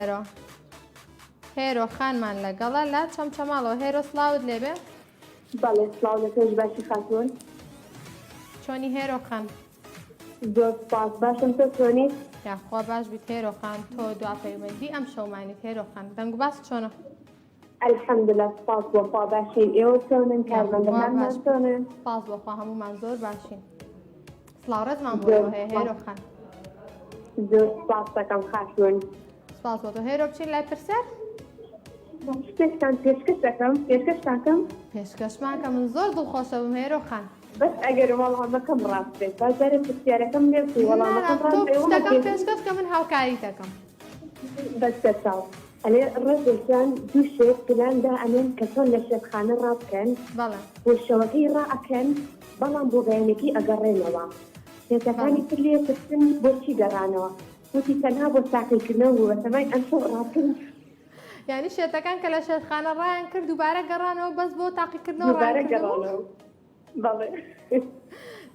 هێرۆ هێرۆ خانمان لەگەڵە لە چەمچەماڵەوە هێرۆ سڵاوت لێبێ. بەڵێ سڵاو لە تۆش باشی خاتوون. چۆنی هێرۆ خان؟ زۆر سپاس باشم تۆ چۆنی؟ یاخوا باش بیت هێرۆ خان تۆ دوا پەیوەندی ئەم شەومانیت هێرۆ خان دەنگ و باس چۆنە؟ الحمدللە سپاس بۆ خوا باشین ئێوە چۆنن کارمەندەکانمان چۆنن؟ سپاس بۆ خوا هەموومان زۆر باشین سڵاو ڕێزمان بۆ هەیە هێرۆ خان. زۆر سپاس دەکەم خاتوون. سپاس بۆ تۆ هێرۆ بچین لای پرسیار. شتێکتان پێشکەش دەکەم پێشکەشتان کەم؟ پێشکەشمان کە من زۆر دڵخۆشەبم هێرۆ خان. بەس ئەگەر وەڵامەکەم ڕاست بێت با جارێ پرسیارەکەم لێ بکەی وەڵامەکەم ڕاست بێ شتەکەم پێشکەش کە من هاوکاری دەکەم. بەس سەرچاو ئەلێ ڕۆژێکیان دوو شێت پلان دائەنێن کە چۆن لە شێتخانە ڕابکەن بەڵێ. و شەوەکەی ڕائەکەن بەڵام بۆ بەیانەکەی ئەگەڕێنەوە شێتەکانی تر لێ پرسن بۆچی گەڕانەوە وتی تەنها بۆ تاقیکردنەوە بوو بەتەمای ئەمشەو ڕاکردن. یانی شێتەکان کە لە شێتخانە ڕایان کرد دووبارە گەڕانەوە بەس بۆ تاقیکردنەوە دووبارە گەڕانەوە بەڵێ.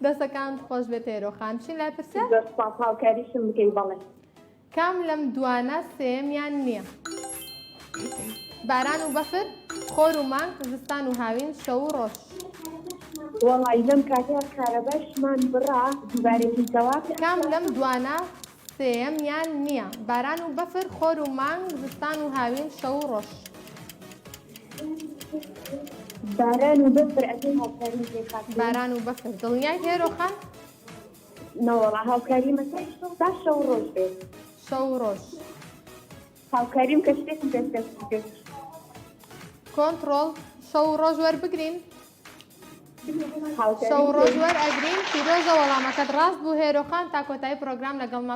دەستەکانت خۆش بێت هێرۆ خان بچین لای پرسیار. زۆر سوپاس هاوکاریشم بکەی بەڵێ. کام لەم دوانە سێیەمیان نییە؟ باران و بەفر، خۆر و مانگ، زستان و هاوین، شەو و ڕۆژ. وەڵای لەم کاتەیا کارەباشمان بڕا دووبارە کەیتەوە. کام لەم دوانە سێیەمیان نییە؟ باران و بەفر، خۆر و مانگ، زستان و هاوین، شەو و ڕۆژ. باران و بەفر ئەبێ هاوکاریم بکەی خاتوون. باران و بەفر دڵنیایت هێرۆ خان؟ نەوەڵا هاوکاری مەکە با شەو ڕۆژ بێت. شەو و ڕۆژ. هاوکاریم کە شتێکم پێشکەش بکرد. کۆنتڕۆڵ شەو و ڕۆژ وەربگرین. شەو و ڕۆژ وەرئەگرین. پیرۆزە وەڵامەکەت ڕاست بوو هێرۆ خان تا کۆتایی پڕۆگرام لەگەڵمان.